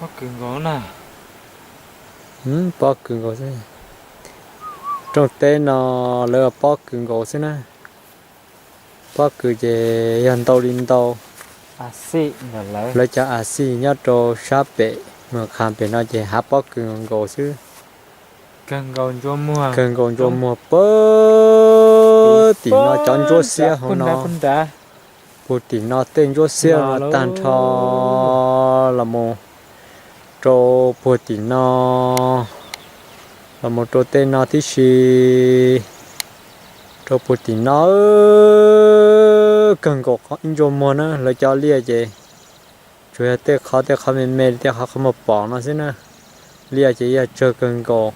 Pob kws nkaus na. Pob kws nkaus xwb. Rooj teb no lawv pob kws nkaus xwb na. Pob kws ces yog ntau li ntau. Lawv cov a xij nyob rau sab pem Mws Khas pem no ces hav pob kws nkaus xwb. Kawg nkaus ntsuas muag puag tim no cov ntsuab xiab hauv no. Puag tim no tej ntsuab xiab no tag nrho los mus rau puag tim no, los mus rau tej no tib si, rau puag tim no kawg nkaus ib ntsuas muag na. Lawv cov liaj ces tsuas yog tej qhov tej qhov me me li tej qhov qhov muag pom no xwb na. Liaj ces yog tsawg kawg nkaus,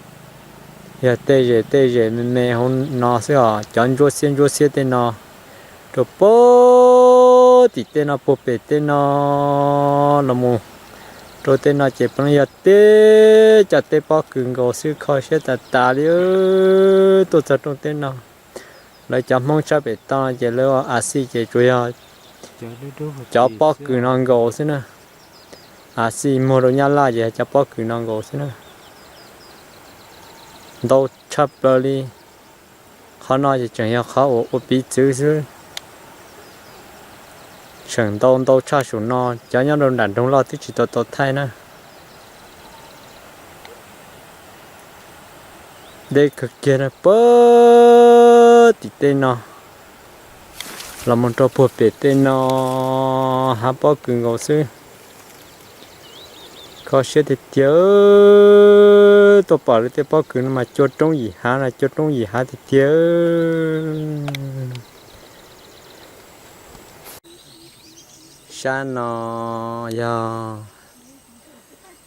yog tej zem tej zem me me hauv no xwb os. Cov ntsuab xiab ntsuab xiab tej no rau puag tim tej no puag pem tej no los mus rau tej no ces puav leej yog teb cov teb pob kws nkaus xwb, kho siab tas tas li. Tuaj txog rooj teb no, lawv cov Hmoob sab pem toj ces lawv a xij ces tsuas yog cov pob kws no nkaus xwb na. A xij muag rau Nyab Laj ces cov pob kws no nkaus xwb na. Ntau tshaj plaws li. Qhov no ces tseem yog qhov uas ua piv txwv xwb. Tseem ntau ntau tshaj saum no, cov nyob rau nram nroog loj twb tsis tau tau thaij na. Deb kawg kiag na, puag tim tej no los mus rau puag pem tej no, hav pob kws nkaus xwb. Kho siab tiag tiag, tuaj pom lawv tej pob kws no mas cua roob yim hav na, cua roob yim hav tiag tiag. Sab no yog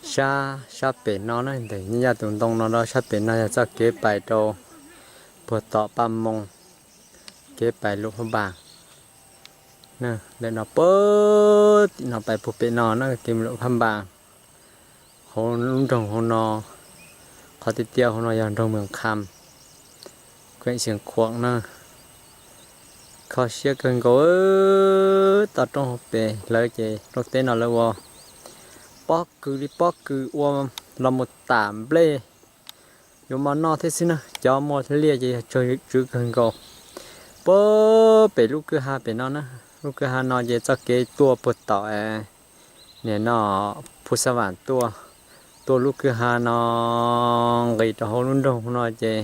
sab, sab pem no na, ntawm Nyab Yaj tus ntoo no rau sab pem no yog txoj kev pais rau puag tom Paj Moo, kev pais Lub Phab Npas. Ntawm no puag tim no pais puag pem no na, kev Lub Phab Npas. Hauv lub nroog hauv no, qhov tiag tiag hauv no yog nroog Mws Kham, kheem Xeev Khuam na. Kho siab kawg nkaus, toj roob hauv pes lawv ces rooj teb no lawv ua pob kws li pob kws ua los mus tam nplej yuav mov noj thiab xwb na. Cov muaj liaj ces yog tsawg tswv kawg nkaus. Puag pem lub kwj ha pem no na, lub kwj ha no ces txoj kev tuaj puag tom nim no Phu Xa Vam tuaj, tuaj lub kwj ha no nqis rau hauv lub nroog no ces,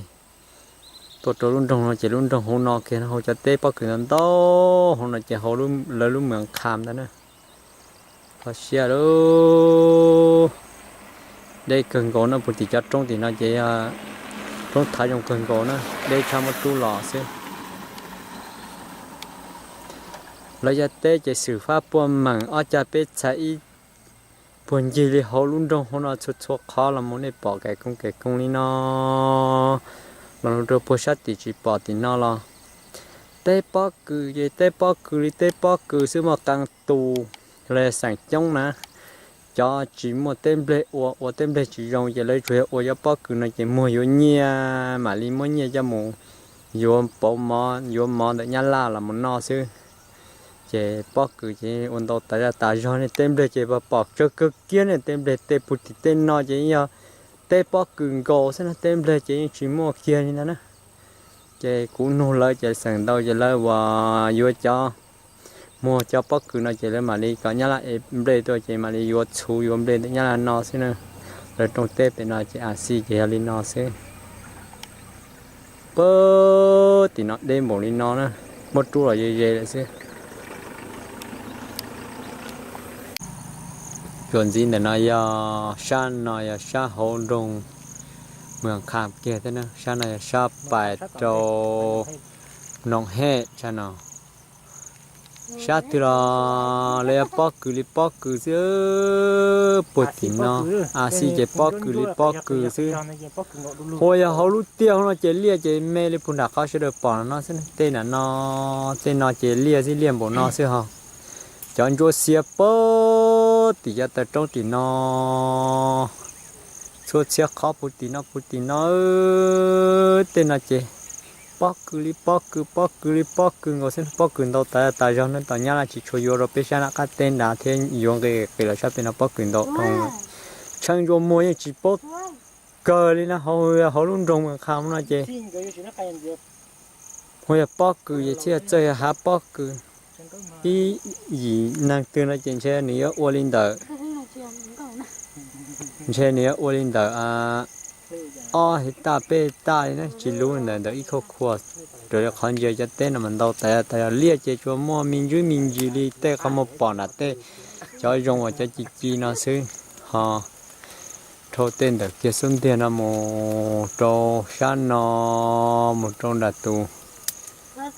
tuaj rau lub nroog no ces lub nroog hauv no kiag no hauv cov teb pob kws ntau ntau hauv no ces hauv lawv lub Mws Kham ntawd na. Kho siab lauj. Deb kawg nkaus no, puag tim cov roob tim no ces yog roob thav zoo kawg nkaus na, deb tshaj muab rub los xwb. Lawv cov teb ces xwm fab puag meem ob cag peb txhais ib puag ncig li hauv lub nroog hauv no txhua txhua qhov los mus nej pom kev koob kev koob li no, los rau puag sab tim tsis pom tim no los. Teb pob kws ces teb pob kws li teb pob kws xwb, muaj qee tus los yog xeem coob na, cov tsis muaj teb nplej ua, ua teb nplej tsis zoo ces lawv tsuas yog ua cov pob kws no ces muag yuav nyiaj mam li muab nyiaj coj mus yuav pauv mov, yuav mov ntawm Nyab Laj los mus noj xwb. Ces pob kws ces ua ntau tas zog tas zog ne, teb nplej ces pom tsawg kawg kiag ne, teb nplej tej puag tim tej no ces yog teb pob kws nkaus xwb na, teb nplej ces yeej tsis muaj kiag li ntag na. Ces kuv nug lawv ces xeem ntau ces lawv uas yuav cov, muag cov pob kws no ces lawv mam li kom Nyab Laj ev nplej tuaj ces mam li yuav txhuv yuav nplej ntawm Nyab Laj no xwb na. Lawv rooj teb pem no ces a xij ces yog li no xwb. Puag tim no deb npaum li no na, muab rub los ze ze lawm xwb. Txuas ntxiv ntawm no yog sab no yog sab hauv nroog Mws Kham kiag thiab na, sab no yog sab pais rau Noom Hej sab no. Sab twg los lawv yog pob kws li pob kws xwb, puag tim no, a xij ces pob kws li pob kws xwb. Ua yog hauv lub tiaj hauv no ces liaj ces me li puag nram qhov sawv daws pom no xwb, tej nram no, tej no ces liaj xwb, liaj npaum no xwb ho. Cov ntsuab xiab puag tim cov taw roob tim no, txhua txhia qhov puag tim no puag tim no, tej no ces pob kws li pob kws, pob kws li pob kws nkaus xwb, pob kws ntau tas tas zog na, tom Nyab Laj tsis tshua yuav rau peb sab nram qab teb nrad thiab yuav nqis qis los sab pem no pob kws ntau dhau lawm. Tshee ntsuas muag yeej tsis paub kawg li na, hauv, hauv lub nroog Mws Qha no ces hu yog pob kws ces thiaj txawj yog hav pob kws. Ib yim neeg twg no ces ntshe nws yuav ua li ntawm, ntshe nws yuav ua li ntawm ob hais taj peb hais taj li na, tsis luv ntawm ntawm ib khauj khua. Raws li qhov ntsia cov teb no mas ntau tas tas yog liaj ces tsuas muaj me ntsis me ntsis li tej qhov muag pom nram tej cov zoo uas cov ci ci no xwb. Ho dhau tej ntawm kiag xub ntiag no mus rau sab no, mus rau nram tus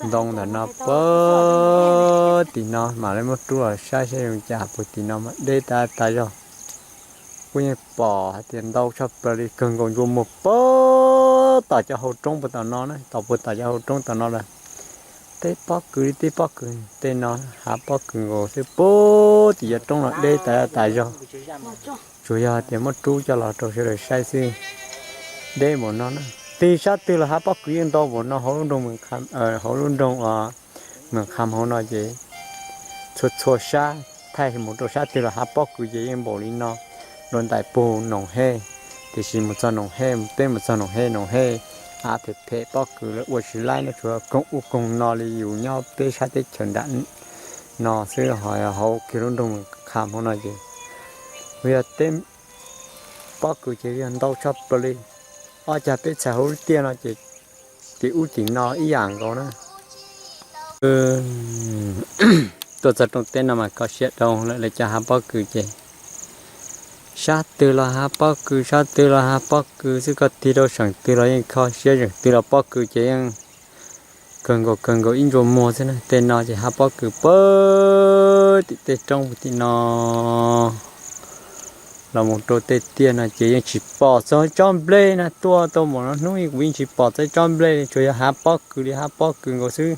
ntoo ntawm no puag tim no mam li muab rub los saib saib zoo cas puag tim no mas deb tas tas zog. Kuj yeej pom hais tias ntau tshaj plaws li kawg nkaus ntsuas muag puag tom cov hauv roob puag tom no na, tom puag tom cov hauv roob tom no lawm. Tej pob kws li tej pob kws tej no, hav pob kws nkaus xwb puag tim cov roob no deb tas tas zog. Tsuas yog hais tias muab rub coj los rau sawv daws saib xwb. Deb npaum no na, tig sab twg los hav pob kws yeej ntau npaum no hauv lub nroog, hauv lub nroog uas Mws Qha hauv no ces txhua txhua sab thaij mus rau sab twg los hav pob kws ces yeej npaum li no. Dua ntais puag Noom Hej, tiam sis mus txog Noom Hej, peb mus txog Noom Hej, Noom Hej av phem phem pob kws lawv ua tsis laib no, tsuas koog ub koog no li yus nyob peb sab teb chaws nram no xwb. Ho hauv kiag lub nroog Mws Qha hauv no ces kuj yog tej pob kws ces yog ntau tshaj plaws li. Ob cag peb txhais hauv lub tiaj no ces tim ub tim no ib yam nkaus na. Tuaj txog rooj teb no mas kho siab dhau lawm, lawv cov hav pob kws ces sab twg los hav pob kws, sab twg los hav pob kws xwb, koj tig rau seem twg los yeej kho siab, seem twg los pob kws ces yeej kawg nkaus kawg nkaus ib ntsuas muag xwb na. Tej no ces hav pob kws puag tim tej roob puag tim no los mus rau tej tiaj no ces yeej tsis pom txog tsob nplej na. Tuaj tau npaum no hnub kuv yeej tsis pom txog tsob nplej li, tsuas yog hav pob kws li hav pob kws nkaus xwb.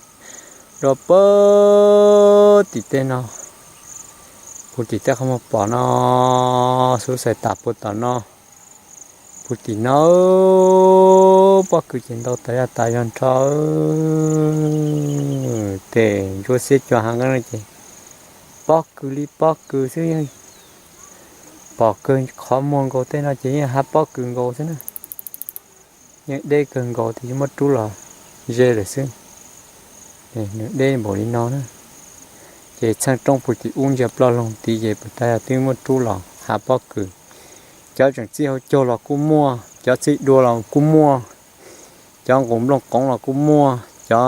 Rau puag tim tej no, puag tim tej qhov muag pom no, xub xais tas puag tom no, puag tim no pob kws ces ntau tas zog tas zog nrho. Ces ntsuab xiab cua hav nqeeb no ces pob kws li pob kws xwb, yeej pom kawg qhov muag nkaus tej no ces yeej hav pob kws nkaus xwb na. Yeej deb kawg nkaus tiam sis muab rub los ze lawm xwb. Nws deb npaum li no na, ces txheej roob puag tim ub ntsia ploj loog tid ces puag ta yog twb muab rub los hav pob kws. Cov tseem txij hauv caug los kuj muaj, cov txij dua los kuj muaj, cov nqus nplooj qoov los kuj muaj, cov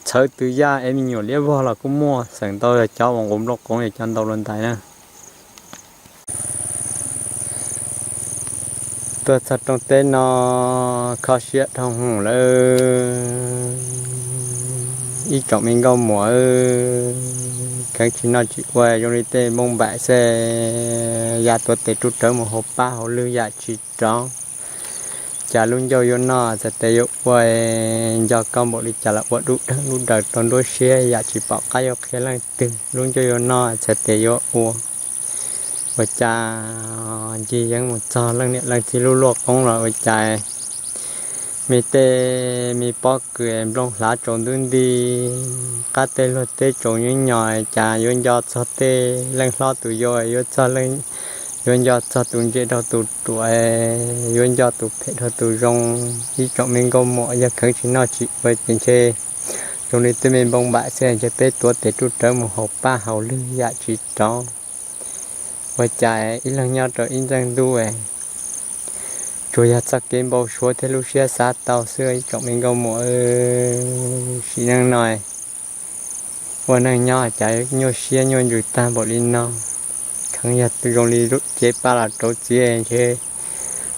txhawv tw yaj es me nyuam liab vog los kuj muaj, xeem ntau yog cov uas nqus nplooj qoov yog cov ntau dua ntais na. Tuaj txog rooj teb no kho siab dhau hwv lawm ib tsoom me nkauj muam, kheev tsis noj tsis ua zoo li tej npoo npaim xwb, ya tuav tes rub rawv mus hauv pab hauv lwg yam tsis rov. Cas lub ncauj yuav noj txhais tes yuav ua, nco koj npaum li cas los ua dub dawg dub daws rau nruab siab yam tsis pom qab yuav qhia leej twg. Lub ncauj yuav noj txhais tes yuav ua, ua cas ncig yeev mus txog leej niam leej txiv lub luaj qoob los ua cas me tej me pob kws nplooj hlav tsaus ntuj nti, qab teb luag teb tsaus nyob nyos, cas yuav nco txog tej leej hlob tus yau, yuav txog, yuav nco txog tus ntse dhau tus ruam, yuav nco tus phem dhau tus zoo. Ib tsoom me nkauj muam, yog kheev tsis noj tsis ua ces ntshe zoo li tej me npoo npaim xwb, ntshe peb tuav tes rub rawv mus hauv pab hauv lwg yam tsis rov. Ua cas ib leeg nyob rau ib ntxeeg ntuj, tsuas yog txoj kev npau suav thiab lub siab xav tau xwb ib tsoom me nkauj muam. Sim neej no ua neej nyob cas nyuaj siab nyuaj ntsws tag npaum li no. Kheev yog zoo li cev paj los rauv txiv ntshe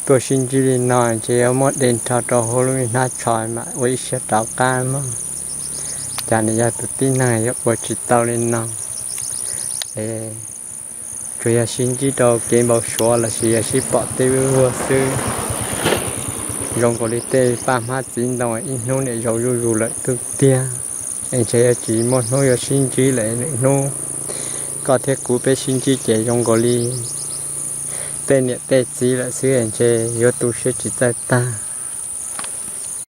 tuaj sib ntsib li no ntshe yuav muab de nrho rau hauv lub me hnab tsho mam ua ib siab rov qab mog. Cas nws yog tus tib neeg yuav ua tsis tau li no. Tsuas yog sib ntsib rau kev npau suav lossis yog sib pom tej vuag xwb. Zoo nkaus li tej paj hmab txiv ntoo ib hnub niam zaus zuj zus lawm twb tiag, es ntshe yuav tsis muaj hnub yuav sib ntsib lawm lwm hnub. Koj thiab kuv peb sib ntsib ces zoo nkaus li tej niam tej txiv lawm xwb, ntshe yuav tu siab tsis txawj tag.